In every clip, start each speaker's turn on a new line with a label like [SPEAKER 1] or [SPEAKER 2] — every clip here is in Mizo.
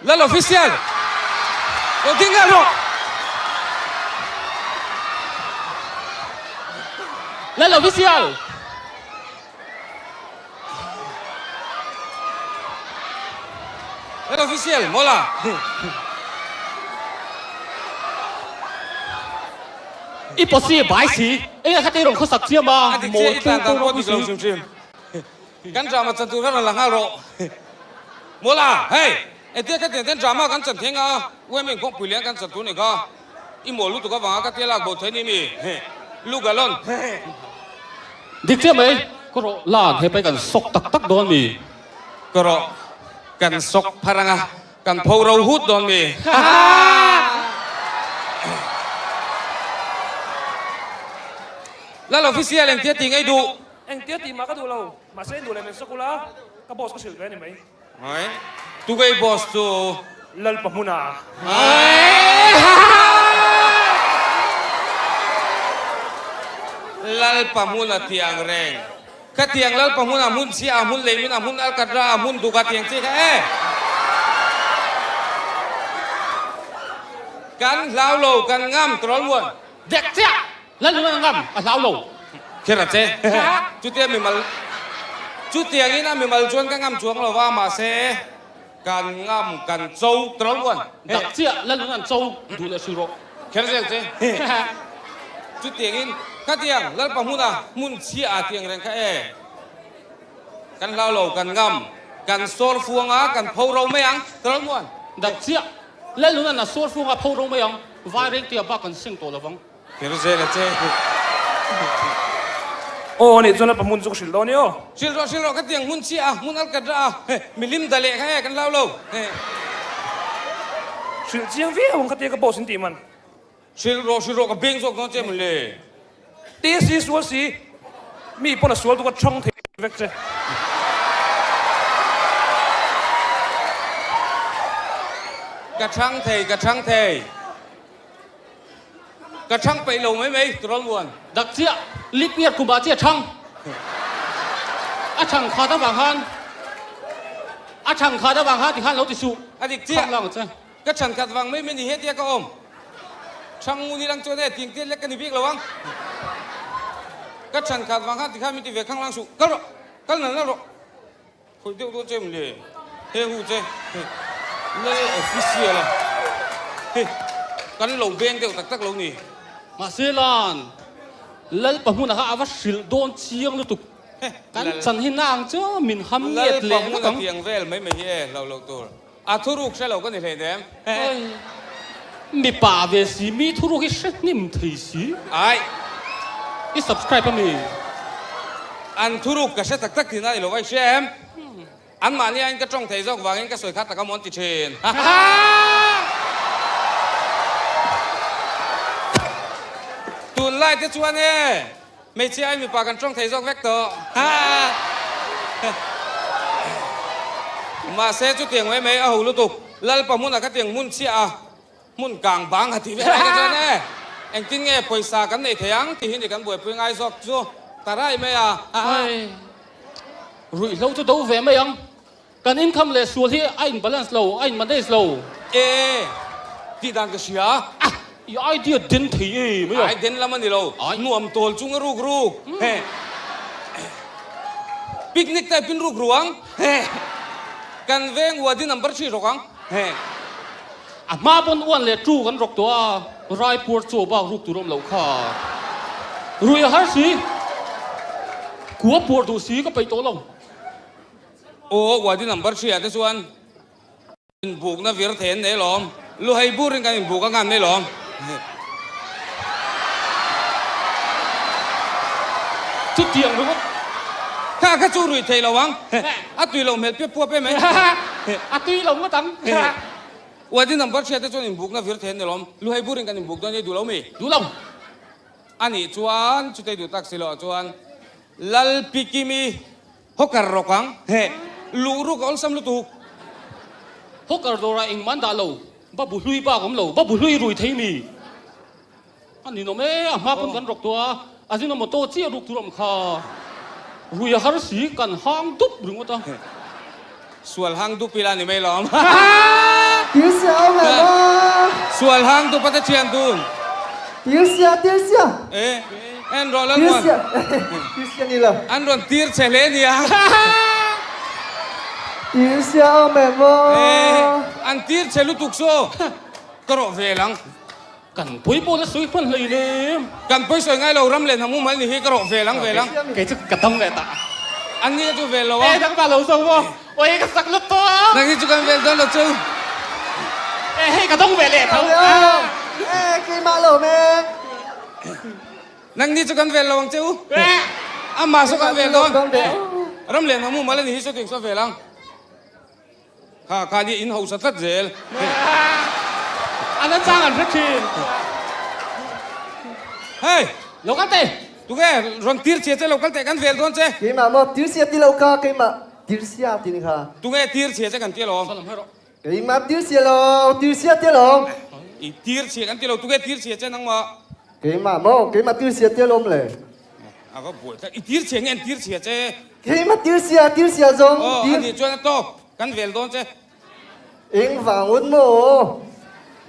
[SPEAKER 1] Lal official lo ding nghal rawh.
[SPEAKER 2] Lal official.
[SPEAKER 1] Lal official mawla.
[SPEAKER 2] I pawsi bai si enge kha tei rawn khawsak chiam a
[SPEAKER 1] A dik chiah i tlan dan pawh dik lo hrim hrim. Kan drama chan tur kha rawn la nghal rawh. Mawla hei engtia ka tiang ten drama kan chan theng a women kawngpui lian kan chan tur ni kha i mawl lutuk avanga ka tia lak bo thei ni mi Lugalon.
[SPEAKER 2] Dik chiah mai ka rawh lan he pai kan sawk tak tak dawn mi.
[SPEAKER 1] Ka rawh kan sawk phar anga kan pho ro hut dawn mi. Lal official engtia tih ngei duh.
[SPEAKER 3] Engtia tih mah ka duh lo, mahse in duh leh men sawk ula, ka boss ka hrilh ve a ni mai.
[SPEAKER 1] Hai, tugei boss chu?
[SPEAKER 3] Lalpa hmuna.
[SPEAKER 1] Lalpa hmuna tiang reng. Ka tiang Lalpa hmuna hmun chhia a hmun lei min a hmun alkatra a hmun duk a tiang chi kha e. Kan hlau lo, kan ngam tawlh muan.
[SPEAKER 2] Dek chiah! Lalnu a ngam, a hlau lo.
[SPEAKER 1] Kher a che. Chutia mimal, chutiangin a mimal chuan ka ngam chuang lo va, mahse kan ngam, kan cho tawlh muan.
[SPEAKER 2] Dak chiah Lalnu an cho duh leh hrui rawh.
[SPEAKER 1] Kher zel che. Chutiangin khatiang Lalpa hmuna hmun chhia a tiang reng kha e. Kan hlau lo, kan ngam, kan sawr fuang a, kan pho ro mai ang tawlh muan.
[SPEAKER 2] Dak chiah Lalnu an a sawr fuang a, pho ro mai ang, vai reng tia bak kan seng tawh lo vang.
[SPEAKER 1] Kher zel a che.
[SPEAKER 3] Aw anih chuan a hmun chu ka hrilh dawn i aw.
[SPEAKER 1] Hrilh rawh hrilh rawh ka tiang hmun chiah a hmun alkat rah a he milim da leh kha e kan lau lo he.
[SPEAKER 3] Hrilh chiang viau ang ka tia ka boss in tih man.
[SPEAKER 1] Hrilh rawh hrilh rawh ka beng zawk dawn che maw le.
[SPEAKER 3] Te si sual si mi pawn a sual tuk a chhang thei vek che.
[SPEAKER 1] Ka chhang thei ka chhang thei. Ka chhang peih lo mai mai, Turawnmuan.
[SPEAKER 2] Dak chiah, lip year kumah chiah chhang. A chhang khat avang khan, a chhang khat avang khan tikhan lo ti suh.
[SPEAKER 1] A dik chiah.
[SPEAKER 2] Chhang lang che.
[SPEAKER 1] Ka chhan khat vang mai mai ni hetia ka awm. Chhang ngun ilang chuan e ting tiat lek ka ni bik lo ang. Ka chhan khat vang khan tikhan min ti ve khang lang suh. Kal rawh, kal nal nal rawh. Khawih deuh dawn che em le? He hu che Lal official a hei kan lo beng deuh tak tak lo ni.
[SPEAKER 2] Mahse lan Lalpa hmunah kha a va hrilh dawn chiang lutuk. Kan chan hi na ang chu min ham nget leh
[SPEAKER 1] vek ang. Lalpa hmuna tiang vel mai mai hi e hlauh loh tur. A thuruk hre lo ka ni hlei nem.
[SPEAKER 2] Mipa ve si mi thuruk hi hre hnim thei si.
[SPEAKER 1] Ai.
[SPEAKER 2] I subscribe a mi?
[SPEAKER 1] An thuruk ka hre tak tak tihna i lo vai hria em? An mahni aiin ka tawng thei zawk vangin ka sawi kha tak a mawn ti thin. Tunlai te chuan e hmeichhia aiin mipa kan tawng thei zawk vek tawh. Mahse chutiang mai mai a ho lutuk. Lalpa hmunah khatiang hmun chhiah a. Hmun kang bang a tih vel ai ka chuan e, engtin nge pawisa kan neih thei ang tih hi ni kan buaipui ngai zawk chu ta rai mai a.
[SPEAKER 2] Ai, ruihhlo chu do ve mai ang. Kan income leh sual hi a in balance lo, a in manage lo.
[SPEAKER 1] E, tih dan ka hria.
[SPEAKER 2] A, i idea den thei e mai a.
[SPEAKER 1] Ai, den lam a ni lo. Nuam tawl chung a ruk ruk. He, picnic type in ruk ruang. He, kan veng wadi number ṭhi rawk ang. He.
[SPEAKER 2] A hma pawn uan leh tu kan rawk tawh a, Raipur chaw bak ruk tur awm loh kha. Rui a har si, kua puar duh si ka peih tawh lo.
[SPEAKER 1] Aw, Wadi number hria te chuan inbukna vir thei an nei lawm. Luhei burin kan inbuk a ngan mai lawm.
[SPEAKER 2] Chutiang ringawt.
[SPEAKER 1] Kha kha chu rui thei lo ang. A tui lo hmel piap puap em e.
[SPEAKER 2] A tui lo ngawt ang.
[SPEAKER 1] Wadi number hria te chuan inbukna vir thei an ni lawm. Luhei burin kan inbuk dawn ei duh lo mi?
[SPEAKER 2] Duh lo.
[SPEAKER 1] A nih chuan chutei duh tak si loh chuan Lalpikimi Hawker rawk ang. Heh. Luh ruk a awlsam lutuk.
[SPEAKER 2] Hawker dawrah engmah an dah lo. Babu hlui bak awm lo. Babu hlui rui thei mi. A ninawm e, a hma pawn kan rawk tawh a, a zin a motor chiah ruk tur awm kha. Rui a har si, kan hang dup ringawt a.
[SPEAKER 1] Sual hang dup ila ni mai lawm.
[SPEAKER 4] Tirsia awm em a?
[SPEAKER 1] Sual hang tu pate thian dun.
[SPEAKER 4] Tirsia, tirsia.
[SPEAKER 1] E, en rawh Lalmuan.
[SPEAKER 4] Tirsia, tirsia ni lo.
[SPEAKER 1] An rawn tir che hle nia.
[SPEAKER 4] Tirsia awm em a?
[SPEAKER 1] E, an tir che lutuk saw. Ka rawh vel ang.
[SPEAKER 2] Kan pawi pawh la sawi hman hlei nem.
[SPEAKER 1] Kan pawi sawi ngai lo ram leh hnam umal ni hi ka rawh vel ang vel ang.
[SPEAKER 2] Kei chu ka dam leh ta.
[SPEAKER 1] An ni chu vel lo a.
[SPEAKER 2] E dang ta lo zo maw. Oi ka sak lut tawh a.
[SPEAKER 1] Nang hi chu kan vel dawn lo chu.
[SPEAKER 2] E hei ka dawng ve leh tho.
[SPEAKER 4] E keimah lo me.
[SPEAKER 1] Nang ni chu kan vel lo ang che u. Amah saw kan vel dawn. Ram leh hnam umal a ni hi saw tiang saw vel ang. Kha kha nia in hausa tlat zel.
[SPEAKER 2] A na chang an hre thin.
[SPEAKER 1] Hei!
[SPEAKER 2] Lo kal teh!
[SPEAKER 1] Tunge rawn tir chhia che lo kal teh kan vel dawn che.
[SPEAKER 4] Keimah maw tir chhia ti lo kha keimah tir chhia ti ni kha.
[SPEAKER 1] Tunge tir chhia che kan ti alawm.
[SPEAKER 2] Salam hei rawh.
[SPEAKER 4] Keimah tir chhia lo tir chhia ti alawm.
[SPEAKER 1] I tir chhia kan ti lo tunge tir chhia che nangmah.
[SPEAKER 4] Keimah maw keimah tir chhia ti alawm le.
[SPEAKER 1] A va buai tlat i tir chhia nge an tir chhia che.
[SPEAKER 4] Keimah tir chhia tir chhia zawng
[SPEAKER 1] tir. Aw a nih chuan a tawk. Kan vel dawn che.
[SPEAKER 4] Eng vang un maw?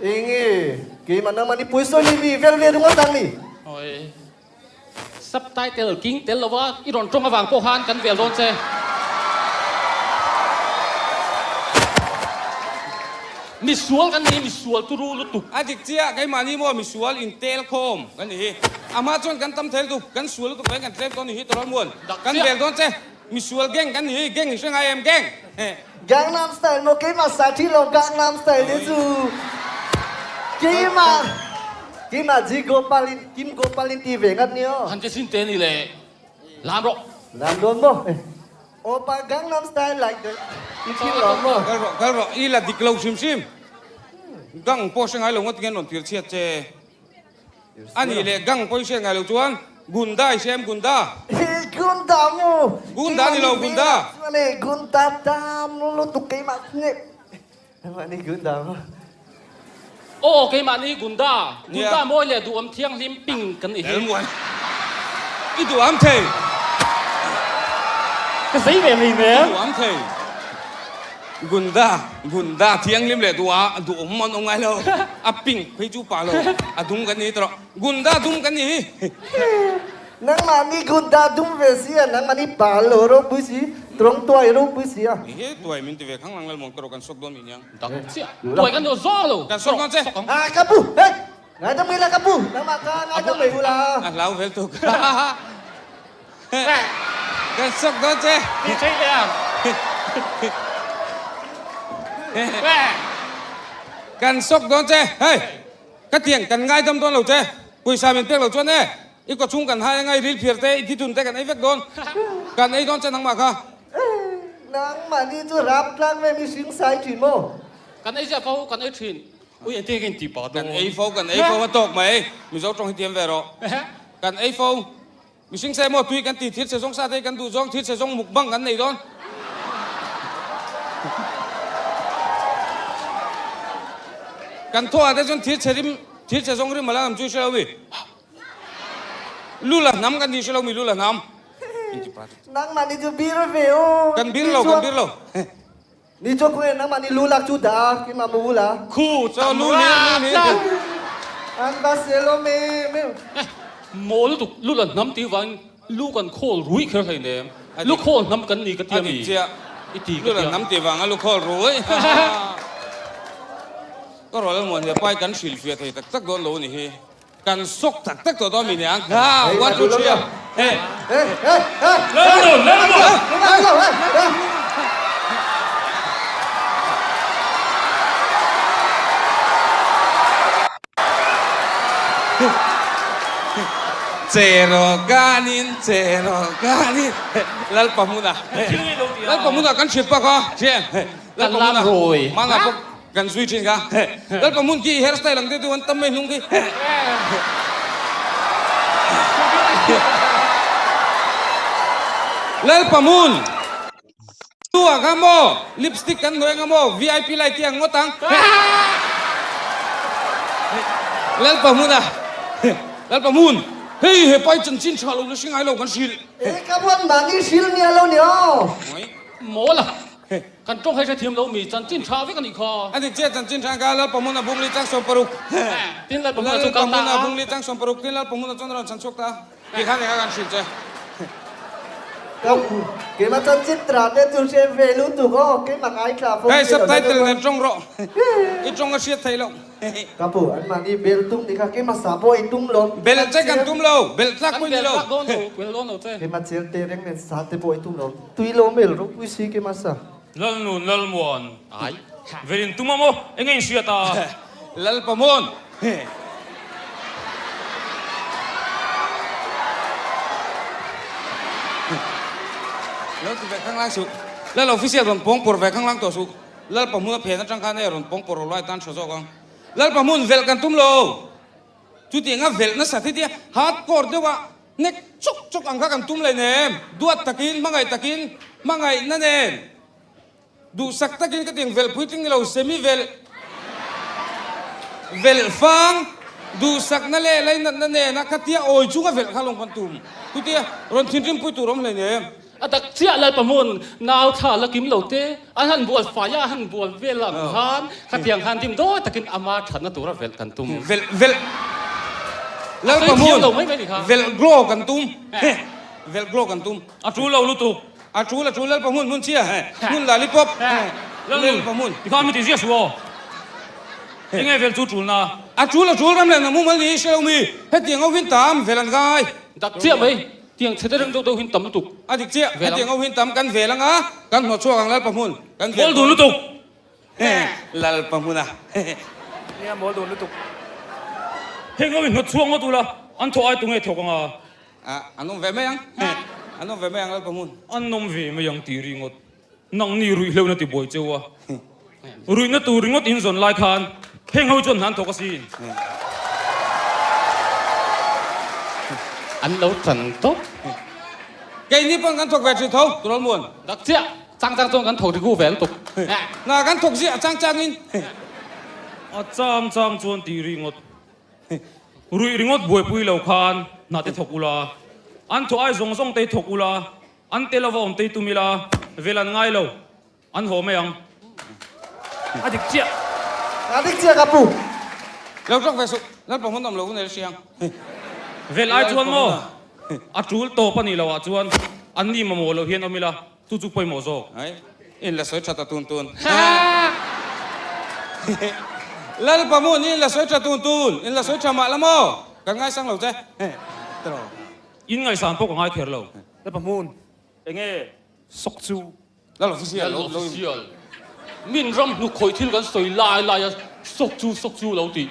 [SPEAKER 4] Eng e, keimah nangmah ni pui sawi ni mi vel ve ringawt ang ni.
[SPEAKER 2] Oi. Subtitle king tel lova i rawn tawng avang pawh khan kan vel dawn che. Misual kan ni, misual turu lutuk.
[SPEAKER 1] A dik chiah, keimahni maw misual intel khawm kan ni hi. A hma chuan kan tam thei lutuk, kan sual lutuk vangin kan tlem dawn ni hi Tawlawlmuan. Kan vel dawn che. Misual gang kan nih hi, gang i hre ngai em gang?
[SPEAKER 4] Gangnam style maw keimah sa thi lo Gangnam style te chu keimah keimah Ji Gopal in Kim Gopal in ti ve ngat ni aw.
[SPEAKER 2] Han che sin te ni le lam rawh.
[SPEAKER 4] Lam dawn maw? Opa Gangnam style like that i thi lo maw?
[SPEAKER 1] Kal rawh kal rawh i la dik lo hrim hrim. Gang pawh hre ngai lo ngawt ngen rawn tir chhiat che. A nih leh gang pawh i hriat ngai lo chuan Gunda i hria em Gunda?
[SPEAKER 4] Hi Gunda mu!
[SPEAKER 1] Gunda ni lo Gunda!
[SPEAKER 4] Chuan e Gunda tam lutuk keimah nge Keimah ni Gunda mu.
[SPEAKER 2] Aw keimah ni Gunda. Gunda mawi leh duhawm thianghlim ping kan ni hi.
[SPEAKER 1] Elmuan i duham thei.
[SPEAKER 2] Ka zei ve mai nen.
[SPEAKER 1] I duham thei. Gunda, Gunda thianghlim leh duh a, duhawm an awm ngai lo. A pink phei chu pah lo, a dum kan ni tawh. Gunda dum kan ni hi.
[SPEAKER 4] Nangmahni Gunda dum ve si a, nangmahni pa lo ropui si, tawng tuai ropui si a.
[SPEAKER 1] He tuai min ti ve khang lang lalmawn ka rawh kan sawk dawn mi nia.
[SPEAKER 2] Dak chiah, tuai kan duh zawng lo.
[SPEAKER 1] Kan sawk dawn che.
[SPEAKER 4] Ah ka pu, hei, ngaidam mai la ka pu, nangmah ka ngaidam mai u la.
[SPEAKER 1] A hlau vel tuk. Kan sawk dawn che.
[SPEAKER 2] Ti thei leh ang.
[SPEAKER 1] Kan sawk dawn che. Hei, ka tiang kan ngaidam dawn lo che. Pawisa min pek lo chuan e, i kawchhung kan hai anga i ril phiar te, i thithun te kan ei vek dawn. Kan ei dawn che nangmah kha.
[SPEAKER 4] Nangmah ni chu rap tlang ve mihring sai thin maw?
[SPEAKER 2] Kan ei ziah fo, kan ei thin. Ui engtin nge in ti pah dawn?
[SPEAKER 1] Kan ei fo, kan ei fo a tawk mai. Mizo tawng hi tiam ve rawh. Kan ei fo. Mihring se maw tui kan ti thil chhe zawng sa te kan duh zawng thil chhe zawng mukbang kan nei dawn. Kan thaw ah te chuan thil chhe rim thil chhe zawng rim a la nam chu i hre lo mi. Lu la hnam kan ti hre lo mi lu la hnam.
[SPEAKER 4] Nangmah ni chu bir ve u.
[SPEAKER 1] Kan bir lo kan bir lo.
[SPEAKER 4] Ni chu khawnge nangmah ni lu lak chu dah a keimah mu la.
[SPEAKER 2] Khu tam rak rak.
[SPEAKER 4] An va sel awm em em.
[SPEAKER 2] Maw lutuk lu la hnam tih vangin lu kan khawl rui kher hlei nem. Lu khawl hnam kan ni ka tia mi. I ti ka tia.
[SPEAKER 1] Lu la hnam tih vanga lu khawl rui. Ka rual a muan he pai kan hrilhfiah thei tak tak dawn lo a ni hi. Kan sawk tak tak tawh dawn mi niang. Ha, one two three a. Hey.
[SPEAKER 3] Lalnu, Lalnu!
[SPEAKER 1] Che rawh kanin, che rawh kanin. Lalpa hmuna. Lalpa hmuna kan hrilh pak a. Lalpa hmuna. Mana pawh Kan zui thin kha. Lalpa hmun khi hair style ang deuh deuh an tam mai hnung khi. Lalpa hmun tu ah kha maw lipstick kan hnawih anga maw vip light hi ang ngawt ang. Lalpa hmun ah Lalpa hmun hei he pai chanchin tha lo la hre ngai lo kan hrilh.
[SPEAKER 4] Eka buan mahni hrilh nia lo ni aw.
[SPEAKER 2] Mawl a. Kan tawng hei hrethiam lo mi chanchin tha vek a nih kha.
[SPEAKER 1] A dik chiah chanchin tha ka Lalpahmuna bungli chang 60.
[SPEAKER 2] Tin Lalpahmuna chu kal ta
[SPEAKER 1] Lalpahmuna
[SPEAKER 2] a.
[SPEAKER 1] bungli chang 60 tin Lalpahmuna chuan a rawn chhan chhuak ta a. Ti khan engah kan hrilh che.
[SPEAKER 4] Ka keimah chanchin tha te chu hre ve lutuk aw keimah ngaithla fo
[SPEAKER 1] Hei
[SPEAKER 4] ve lo
[SPEAKER 1] subtitle nen tawng rawh. I tawng a hriat theih loh.
[SPEAKER 4] Ka pu an mahni bel tum ni kha keimah sa pawh i tum lo.
[SPEAKER 1] Bel che kan tum lo, bel tlak
[SPEAKER 2] Kan
[SPEAKER 1] pawh i ni
[SPEAKER 2] bel
[SPEAKER 1] lo.
[SPEAKER 2] tlak dawn lo, bel dawn lo che.
[SPEAKER 4] Keimah chel te reng nen sa te pawh i tum lo. Tui lo mel ropui si keimah sa.
[SPEAKER 3] Lalnun Lalmuan.
[SPEAKER 2] Ai.
[SPEAKER 3] Velin tum a maw? Enge in hriat a?
[SPEAKER 1] Lalpamuan. Lo ti ve khanglang suh. Lal official rawn pawng pawr ve khanglang tawh suh. Lalpahmun a phen atang khan e rawn pawng pawr rawh lai tan tha zawk ang. Lalpahmun velh kan tum lo. Chutianga velh nasa thi tia hardcore deuha nek chuk chuk ang kha kan tum leh nem. Duat takin, hmangaih takin, hmangaihna nen, duhsak takin ka tiang velh puitling ni lo, semi velh, velh fang, duhsakna leh lainatna nena kha tia awi chunga velh kha lawng kan tum. Chutia rawn thinrimpui tur awm hlei nem.
[SPEAKER 2] A tak chiah Lalpa hmun nau thla la kim lo te, an han bual fai a, a han bual vel ang khan khatiang khan dim dawi takin ama thatna tura velh kan tum.
[SPEAKER 1] Velh velh Lalpa hmun velh glow kan tum velh glow kan tum.
[SPEAKER 3] A tul lo lutuk.
[SPEAKER 1] A tul a tul Lalpa hmun hmun chhia hmun lalipop Lalpa hmun.
[SPEAKER 3] Tikhan mi ti ziah suh aw. Enge velh chu tulna?
[SPEAKER 1] A tul a tul ram leh namu mal ni hre lo mi hetiang ho hin tam velh an ngai.
[SPEAKER 2] Dak chiah mai. Tiang chhe te reng deuh deuh hin tam lutuk.
[SPEAKER 1] A dik chiah, hetiang ho hin tam kan vel anga, kan hnawh chhuak ang Lalpa hmun, kan vel
[SPEAKER 3] Mawl dun lutuk.
[SPEAKER 1] Lalpa hmuna.
[SPEAKER 3] Nia mawl dun lutuk. Heng ho in hnawt chhuak ngawt ula, an thawh ai tunge thawk anga?
[SPEAKER 1] A, an awm ve mai ang. An awm ve mai ang Lalpa hmun.
[SPEAKER 3] An awm ve mai ang tih ringawt. Nangni ruih hleuhna ti buai cheu a, ruihna tur ringawt in zawn lai khan heng ho chuan hnan thawk asin.
[SPEAKER 2] An lo tan tawp.
[SPEAKER 1] Keini pawn kan thawk ve thin tho, Turawl Muan.
[SPEAKER 2] Dak chiah, chang chang chuan kan thawk rigu ve lutuk.
[SPEAKER 1] Na kan thawk ziah chang chang in.
[SPEAKER 3] A chang chang chuan tih ringawt. Ruih ringawt buaipui lo khan hna te thawk ula, an thawh ai zawng zawng te thawk ula, An tel ava awm tei tum ila, vel an ngai lo, an haw mai ang.
[SPEAKER 5] A dik chiah.
[SPEAKER 4] A dik chiah ka pu.
[SPEAKER 1] Lo tawk ve suh, Lalpa hmun awm lo hun e hriang.
[SPEAKER 3] Vel ai chuan maw? A tul tawp a nih loh ah chuan an ni mamawh loh hian awm ila, chu chu pawimawh zawk.
[SPEAKER 1] Ai, in la sawi tha ta tun tun. Lalpa hmun in la sawi tha tun tun, in la sawi tha mah la maw? Kan ngaisang lo che.
[SPEAKER 3] In ngaihsan pawh ka ngai kher lo.
[SPEAKER 5] Lapa hmun.
[SPEAKER 3] Enge
[SPEAKER 5] sawk chu?
[SPEAKER 1] Lal official
[SPEAKER 2] lo lo official. Min ram hnuk khawih thil kan sawi lai lai a sawk chu sawk chu lo tih.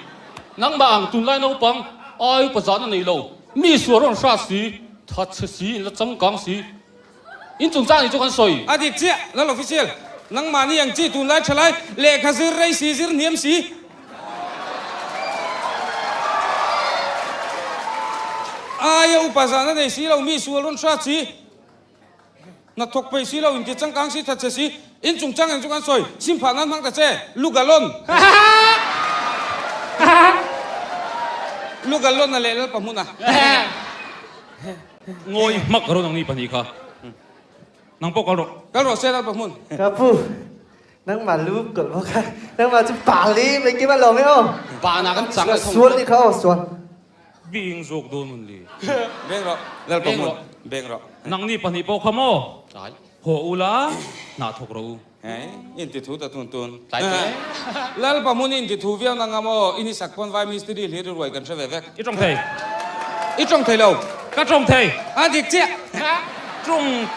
[SPEAKER 2] Nangmah ang tunlai naupang ai upa zan a nei lo. Mi sual rawn hra si, that chhe si, in la changkang si. In chungchang nih chu kan sawi.
[SPEAKER 1] A dik chiah, Lal official. Nangmahni ang chi tunlai tha lai lehkha zir rei si zir hniam si. Aia upa zan a nei si lo, mi sual rawn hrat si, hna thawk peih si lo, inti changkang si, thatchhe si, in chungchang eng chu kan sawi, sim phah nan hmang ta che, Lugalon. Lugalon a leh Lalpa hmuna.
[SPEAKER 3] Ngawi hmak rawn ang ni pahnih kha. Nang pawh kal rawh.
[SPEAKER 1] Kal rawh se Lalpa hmun.
[SPEAKER 4] Ka pu. Nangmah lu kawlh bawk a, nangmah chu pa li mai kim a lawm e aw.
[SPEAKER 2] Pa na kan chang a
[SPEAKER 4] thong. Sual ni kha aw sual.
[SPEAKER 3] Bing zawk dawn mun li.
[SPEAKER 1] Beng rawh, Lalpa hmun, beng rawh.
[SPEAKER 3] Nangni pahnih pawh kha maw? Haw ula, hnah thawk rawh u.
[SPEAKER 1] Hei, in ti thu ta tun tun.
[SPEAKER 2] Tlai tlai.
[SPEAKER 1] Lalpa hmun in ti thu viau nanga maw? In i sak pawn vai mistiri hlir i ruai kan hre ve vek.
[SPEAKER 3] I tawng thei.
[SPEAKER 1] I tawng thei lo.
[SPEAKER 3] Ka tawng thei.
[SPEAKER 1] A dik chiah.
[SPEAKER 3] Tawng.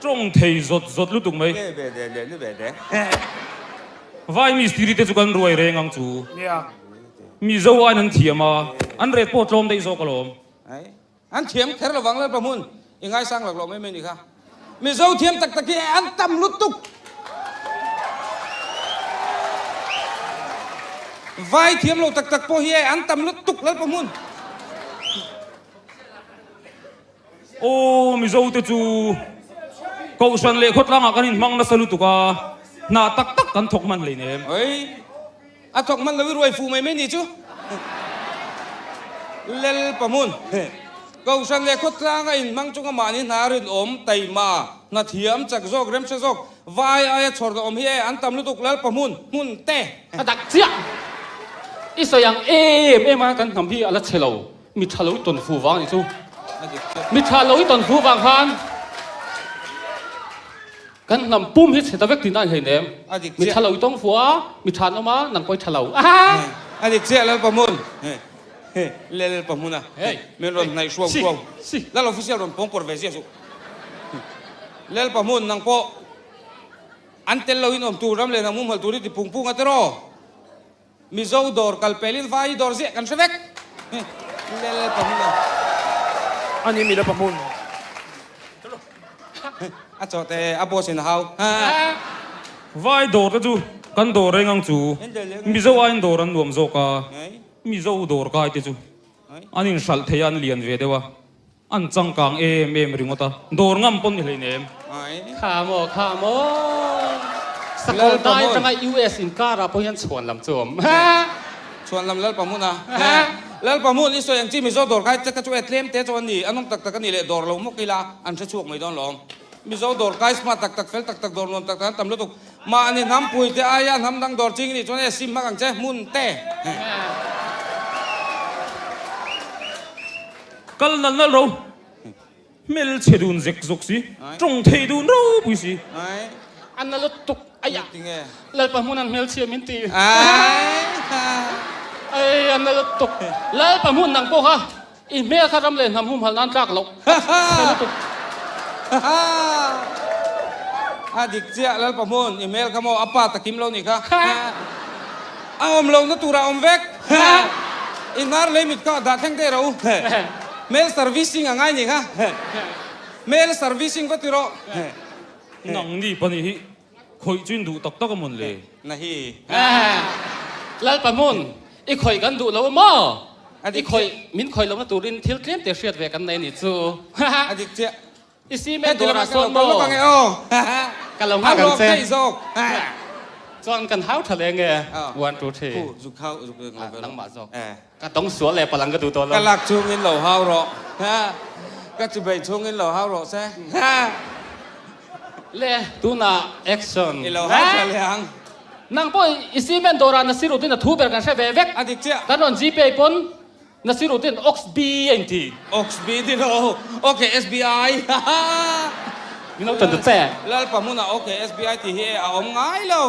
[SPEAKER 3] Tawng thei zawt zawt lutuk mai. Vai mistiri te chu kan ruai reng ang chu. Mizo aiin an thiam a, an ret pawh tlawm daih zawk alawm.
[SPEAKER 1] An thiam kher lovang Lalpa hmun i ngaisang lak loh mai mai ni kha. Mizo thiam tak tak hi an tam lutuk. Vai thiam lo tak tak pawh hi an tam lutuk Lalpa hmun.
[SPEAKER 3] Aw Mizo te chu Kohhran leh khawtlangah kan inhmang nasa lutuk a, hna tak tak kan thawk hman hleinem.
[SPEAKER 1] Oi, a thawk hman lo i ruai fuh mai mai ni chu. Lalpahmun, Kohhran leh khawtlanga inhmang chunga mahni hna rinawm, taima, hna thiam, chak zawk, remhre zawk, vai aia chhawrna awm hi e, an tam lutuk Lalpahmun, hmun te.
[SPEAKER 2] A dak chiah! I sawi ang em em a, kan hnam hi a la chhe lo, mi tha lo i tawn fu vang a nih chu. Mi tha lo i tawn fu vang khan kan hnam pum hi chhe ta vek tihna a ni hleinem. Mi tha lo i tawng fu a, mi tha an awm a, nang pawh i tha lo.
[SPEAKER 1] A dik chiah Lalpahmun. Lalpahmun a, min rawn hnaih hruau hruau. Lal official rawn pawng pawr ve ziah suh. Lalpahmun nang pawh an tel loin awm tur ram leh hnam humhalh tur i ti phung phung a tiraw? Mizo dawr kal pelin vai dawr ziah kan hre vek. Lalpahmun a.
[SPEAKER 5] A ni mi Lalpahmun.
[SPEAKER 1] A chaw te a boss in a hau.
[SPEAKER 3] Vai dawr te chu kan dawr reng ang chu. Mizo aiin dawr an nuam zawk a. Mizo dawr kai te chu an inhralh thei a, an lian ve deuh a. An changkang em em ringawt a, dawr ngam pawn ni hleinem.
[SPEAKER 2] Kha maw, kha maw. Sakawr dai atanga US inkar ah pawh hian chhuan lam chu a awm.
[SPEAKER 1] Chhuan lam Lalpa hmun a. Lalpa hmun i sawi ang chi Mizo dawr kai che kha chu e tlem te chu an ni, an awm tak tak a ni leh dawr lo mawk ila an hre chhuak mai dawn lawm. Mizo dawr kai smart tak tak fel tak tak dawr nuam tak tak an tam lutuk. Mahni hnam pui te aia hnam dang dawr ching i nih chuan e sim hmak ang che hmun te.
[SPEAKER 3] Kal nal nal ro. Hmel chhe dun zek zawk si, tawng thei dun ropui si.
[SPEAKER 2] A na lutuk aiah Lalpa hmun an hmelchhia min ti. Ai a na lutuk. Lalpa hmun nang pawh kha i hmel kha ram leh hnam humhalh nan tlak loh. Chhe lutuk.
[SPEAKER 1] A dik chiah Lalpa hmun i hmel kha maw a pa takim lo nih kha. A awm lohna turah awm vek. I hnar lei mit kha dah thleng teh ro. Mail servicing a ngai nih kha. Mail servicing va ti rawh.
[SPEAKER 3] Nang ni pahnih hi khawih chu in duh tak tak a mawn le?
[SPEAKER 1] Na hi.
[SPEAKER 2] Lalpa hmun, i khawih kan duh lo maw? I khawih, min khawih lohna turin thil tlem te hriat ve kan nei nih chu.
[SPEAKER 1] A dik chiah.
[SPEAKER 2] I cement dawrah sawn maw? Ka lo nghak ang che. Chuan kan hau tha leh nge? One, two, three. Nangmah zawk. Ka tawng sual leh palang ka duh tawh lo.
[SPEAKER 1] Ka lak chungin lo hau rawh. Ka chibei chungin lo hau rawh se.
[SPEAKER 2] Le, tunah action.
[SPEAKER 1] I lo hau tha leh ang.
[SPEAKER 2] Nang pawh i cement dawrah Nasiruddin a thu ber kan hre ve vek.
[SPEAKER 1] A dik chiah.
[SPEAKER 2] Kan rawn Gpay pawn Nasiruddin Ox B a inti.
[SPEAKER 1] Ox B ni lo. Ok SBI.
[SPEAKER 2] Min lo tan ta che.
[SPEAKER 1] Lalpa hmunah ok SBI tih hi a awm ngai lo.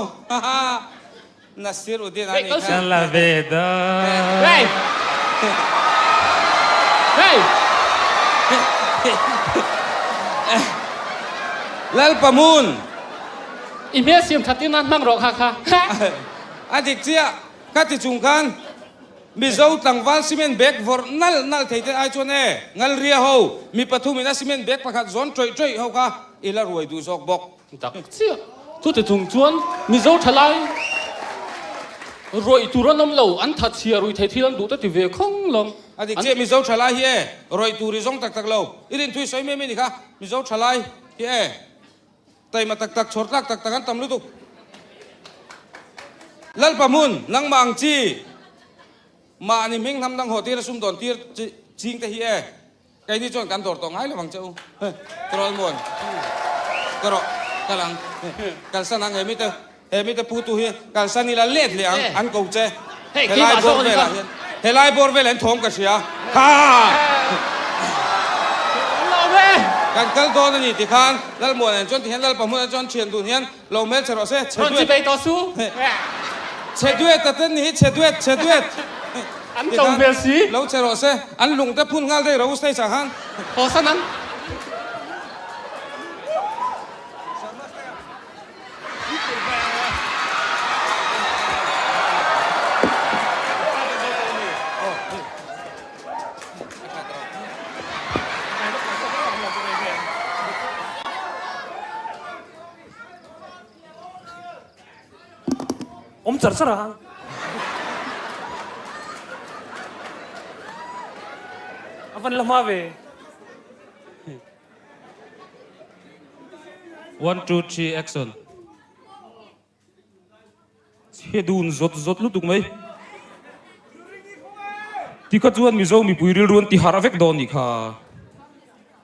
[SPEAKER 1] Nasiruddin a ni kha.
[SPEAKER 3] Ka la ve da.
[SPEAKER 2] Hey! Hey!
[SPEAKER 1] Lalpa hmun.
[SPEAKER 2] I hmel siam that in a hmang rawh kha kha.
[SPEAKER 1] A dik chiah. Ka ti chung khan. Mizo tlangval cement bag vawrh nalh nalh thei te ai chuan e, Ngalria ho, mi pathumin a cement bag pakhat zawn ṭawih ṭawih ho kha i la ruai duh zawk bawk.
[SPEAKER 2] Tak chiah. Chuti chung chuan Mizo ṭhalai rawih tur an awm lo, an that chhia rui thei thil an duh te ti ve khawng lo.
[SPEAKER 1] A dik chiah, Mizo ṭhalai hi e, rawih tur i zawng tak tak lo. I rinthui sawi mai mai ni kha, Mizo ṭhalai hi e. Taima tak tak, chhawr tlak tak tak an tam lutuk. Lalpa hmun, nangmah ang chi, mahni hming hnam dang haw tir a sum dawn tir ching te hi e, keini chuan kan dawr tawh ngai lo vang che u. Troll muan, ka rawh, kal ang, kalsan ang he mite, he mite pu tu hi kalsan ila let leh ang, an ko che. Helai bawr velah hian, helai bawr velah hian thawm ka hria. Ha! Kan kal dawn a ni ti khan Lalmuana chuan ti hian Lalpa hmunah chuan thian dun hian lo hmel che rawh se. Chhe duet. Chhe duet a ten ni hi chhe duet chhe duet.
[SPEAKER 2] An to hmel si.
[SPEAKER 1] Lo che rawh se. An lung te phun nghal daih rawh u stage ah khan.
[SPEAKER 2] Haw san ang.
[SPEAKER 5] Awm char char ang. A van la hma ve.
[SPEAKER 3] One two three action. Chhe dun zawt zawt lutuk mai. Tikha chuan Mizo mipui rilru an ti harh vek dawn nih kha.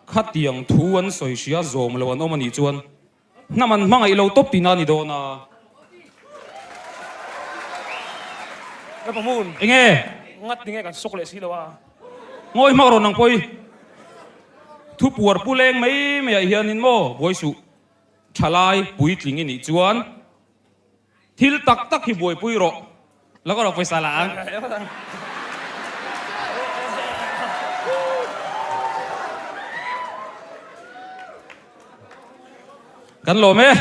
[SPEAKER 3] Khatiang thu an sawi hria zawm lo an awm a nih chuan hnam an hmangaih lo tawp tihna a ni dawn a.
[SPEAKER 5] Ka pa hmun.
[SPEAKER 3] Enge?
[SPEAKER 5] Ngat tinge kan sawk leh si lo a.
[SPEAKER 3] Ngawi hmak rawn ang pawi. Thu puar pu leng mai mai ah hianin maw buai suh. Thalai puitling i nih chuan thil tak tak hi buaipui rawh. Lo ka rawh pawisa la ang. Kan lawm e.